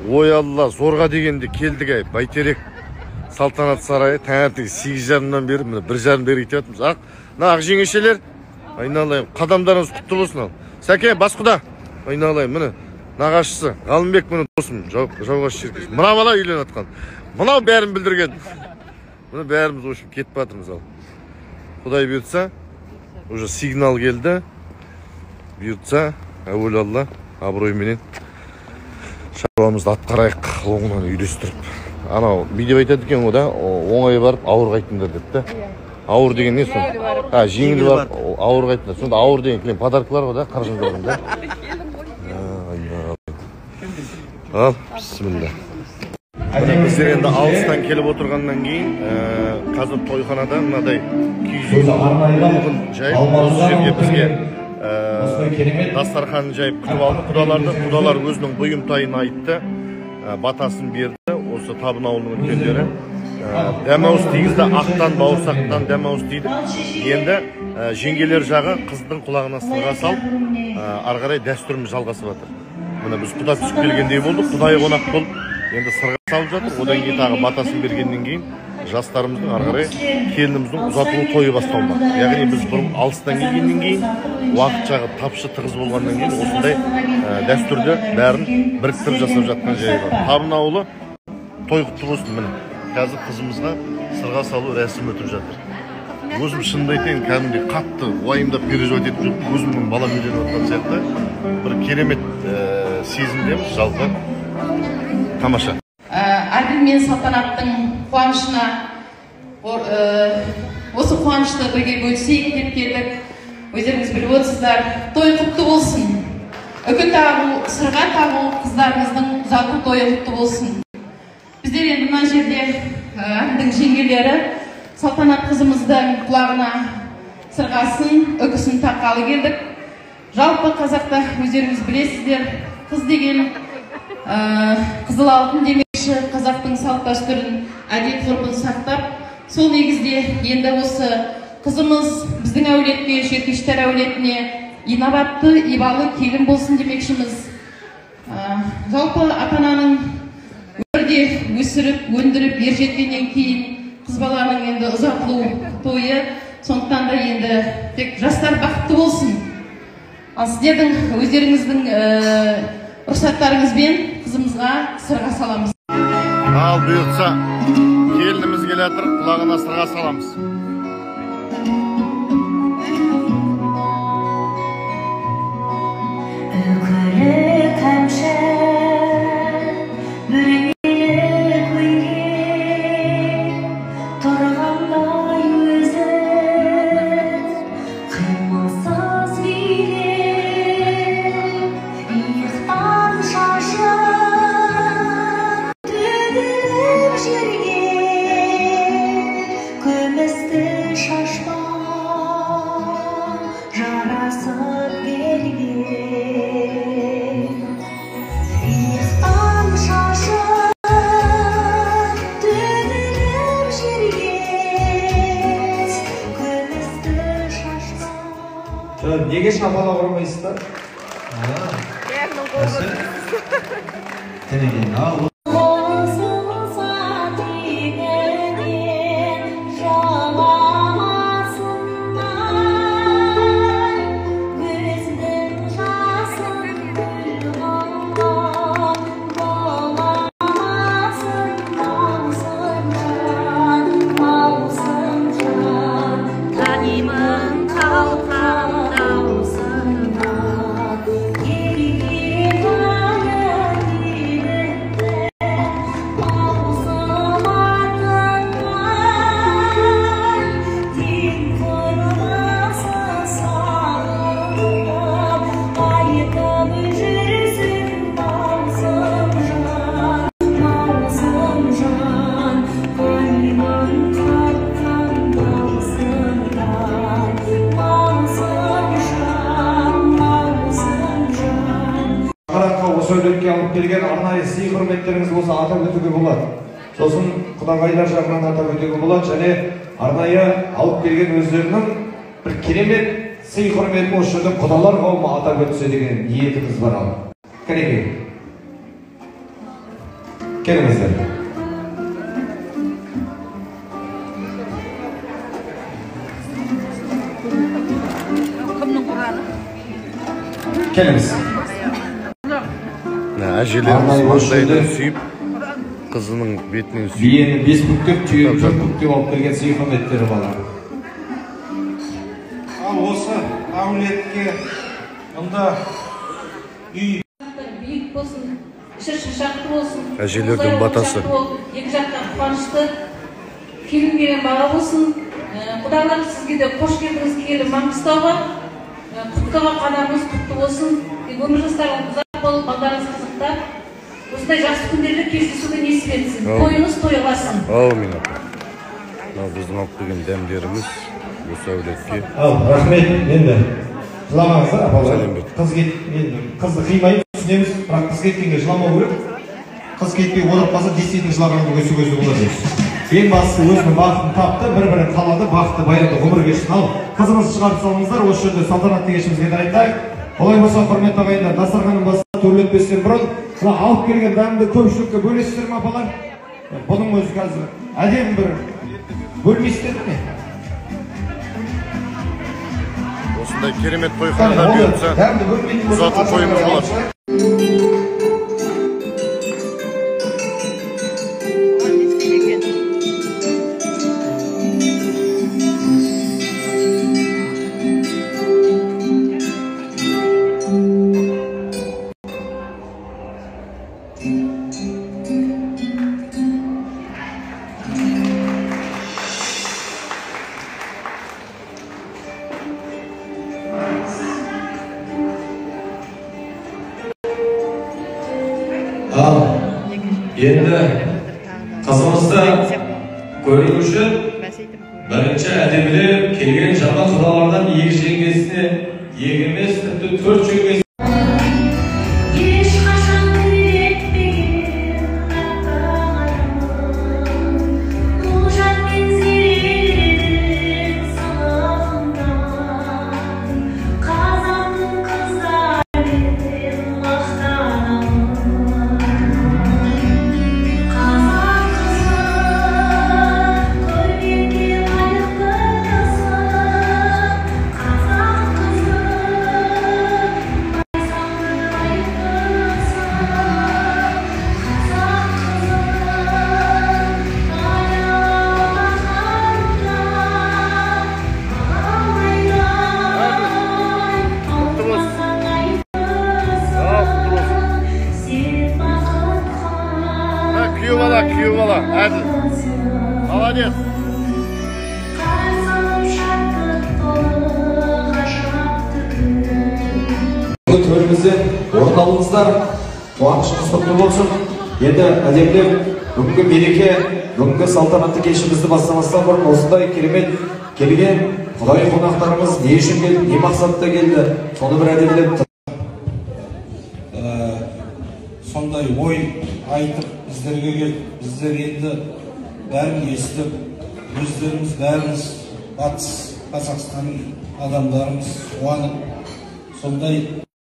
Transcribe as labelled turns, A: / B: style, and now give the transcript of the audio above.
A: Ой Алла, зорға дегенде келдік ай. Бәйтерек салтанат сарайы таңертең 8:30-дан бері, міне 1:30 бері кетіп жатырмыз. Ақ, мына ақ жеңешелер, айналайын, қадамдарыңыз құтты болсын ал. Сәке, бас құда, айналайын, міне нағашысы Ғалымбек, міне досым, жауғаш шеркеш. Мына бала үйленіп жатқан. Мынау бәрін білдірген. Міне бәріміз өшіп кетіп жатырмыз ал. Құдай бұйыртса, уже сигнал келді. Бұйыртса, әуелі Алла абыройменен шаруамызды атқарайық, оңынан үйлестіріп. Анау би деп айтады екен ғой да, оңай барып ауыр қайттыңдар деп та. Ауыр деген не сонда? А, жеңіл барып ауыр қайттыңдар. Сонда ауыр деген кілең подаркалар ғой да, қаржындарың да. Ал, бісміллә. Міне біздер енді алыстан келіп отырғаннан кейін, қазір тойханада мынадай киіз үй жайып, осы жерге бізге дастарханын жайып күтіп алды құдаларды. Құдалар өзінің бұйымтайын айтты, батасын берді. Осы Табын ауылының үлкендері дәмауыз тигізді, ақтан бауырсақтан дәмауыз тиді. Енді жеңгелер жағы қыздың құлағына сырға салып, ары қарай дәстүріміз жалғасып жатыр. Міне біз құда түсіп келгендей болдық, құдайы қонақ болып енді сырға салып жатыр. Одан кейін тағы батасын бергеннен кейін жастарымыздың ары қарай келініміздің ұзатылу тойы басталмақ. Яғни біз бұрын алыстан келгеннен кейін, уақыт жағы тапшы тығыз болғаннан кейін осындай дәстүрді бәрін біріктіріп жасап жатқан жайы бар. Табын ауылы той құтты болсын. Міне қазір қызымызға сырға салу рәсімі өтіп жатыр. Өзім шынымды айтайын, кәдімгідей қатты уайымдап переживать етіп жүрдім. Өзімнің балам үйленіп жатқан сияқты бір керемет сезімдеміз, жалпы тамаша.
B: Әділ мен Салтанаттың қуанышына, осы қуанышты бірге бөлісейік деп келдік. Өздеріңіз біліп отырсыздар, той құтты болсын. Үкі тағу, сырға тағу, қыздарымыздың ұзату тойы құтты болсын. Біздер енді мына жерде Әділдің жеңгелері Салтанат қызымыздың құлағына сырғасын, үкісін таққалы келдік. Жалпы қазақта өздеріңіз білесіздер, қыз деген қызыл алтын демекші, қазақтың салт дәстүрін, әдет ғұрпын сақтап, сол негізде енді осы қызымыз біздің әулетке, Шеркештер әулетіне инабатты, ибалы келін болсын демекшіміз. Жалпы ата-ананың өмірде өсіріп, өндіріп, ер жеткеннен кейін қыз баланың енді ұзатылу тойы, сондықтан да енді тек жастар бақытты болсын. Ал сіздердің өздеріңіздің рұқсаттарыңызбен қызымызға сырға саламыз.
A: Ал бұйыртса, келініміз келе жатыр, құлағына сырға саламыз.
C: Үкілі кәмшат, бүрмелі көйлек, тұрғандай өзі қимылсыз билеп, иықтан шашы төгіліп жерге, күмісті шашпа жарасып келген. Иықтан шашы төгіліп жерге, күмісті шашпа.
D: Неге шапалақ ұрмайсыздар? Ал
C: Қосылса тегінен жыламасындар, көздің жасын гүл қылып боламасын маусымжан, маусымжан, танимын қалқан даусынан, маусым атынан, тең құрбысы сағынып, қайтып жүрсің маусымжан, маусымжан, танимын қатқан даусыңнан, маусымжан, маусымжан.
D: Шаңыраққа осы әулетке алып келген арнайы сый құрметтеріңіз болса атап өтуге болады. Сосын құдағайлар жағынан атап өтуге болады және арнайы алып келген өздерінің бір керемет сый құрметін осы жерде құдалар қауымы атап өтсе деген ниетіміз бар. Ал кәнекей. Келіңіздер. Келіңіз.
A: Әжелеріміз маңдайынан сүйіп, қызының бетінен сүйіп.
D: Биені 5 бүктеп, түйені 4 бүктеп алып келген сый құрметтері бала.
E: Ал осы әулетке мұнда үй
B: биік болсын, іші шашақты болсын.
A: Әжелердің батасы.
B: Екі жақтан қуанышты келін келген бала болсын. Құдалар, сізге де қош келдіңіз киелі Маңғыстауға. Құттыға қадамыңыз құтты болсын. Өмір жастарыңыз ұзақ болып, балдарыңыз қызықтап, осындай жақсы күндерде кездесуге несіп етсін. Тойыңыз тойғасын.
A: Әумин апа. Мынау біздің алып келген дәмдеріміз осы әулетке.
D: Ал, рахмет. Енді жыламаңыздар, апалар. Қыз енді қызды қимай түсінеміз, бірақ қыз кеткенге жыламау керек. Қыз кетпей отырып қалса, действительно жылағанның көзі көзі болады. Ең бастысы өзінің бақытын тапты, бір-бірін қалады, бақытты байрамды ғұмыр кешсін. Ал, қызымызды шығарып салыңыздар, осы жерде салтанатты кешімізге дайындайық. Олай болса, құрметті ағайындар, дастарханның басына төрлетпестен бұрын мына алып келген дәмді көпшілікке бөлесіздер ме, апалар? Бұның өзі қазір әдемі бір бөлмейсіздер ме?
A: Осындай керемет тойханада бұйыртса, ұзату тойымыз болады.
D: Ал, енді қызымызды көру үшін бірінші әдемілеп келген жаңа құдалардан екі жеңгесіне, екі емес, тіпті 4 жеңгесіне.
A: Күйеу бала, Әділ. Молодец.
D: Төрімізде орын алыңыздар, қуанышымыз құтты болсын. Енді әдемілеп бүгінгі мереке, бүгінгі салтанатты кешімізді бастамастан бұрын осындай керемет келген құдай қонақтарымыз не үшін келді, не мақсатта келді, соны бір әдемілеп
E: сондай ой айтып біздерге келіп, біздер енді бәрін естіп, өздеріміз бәріміз Батыс Қазақстанның адамдарымыз қуанып, сондай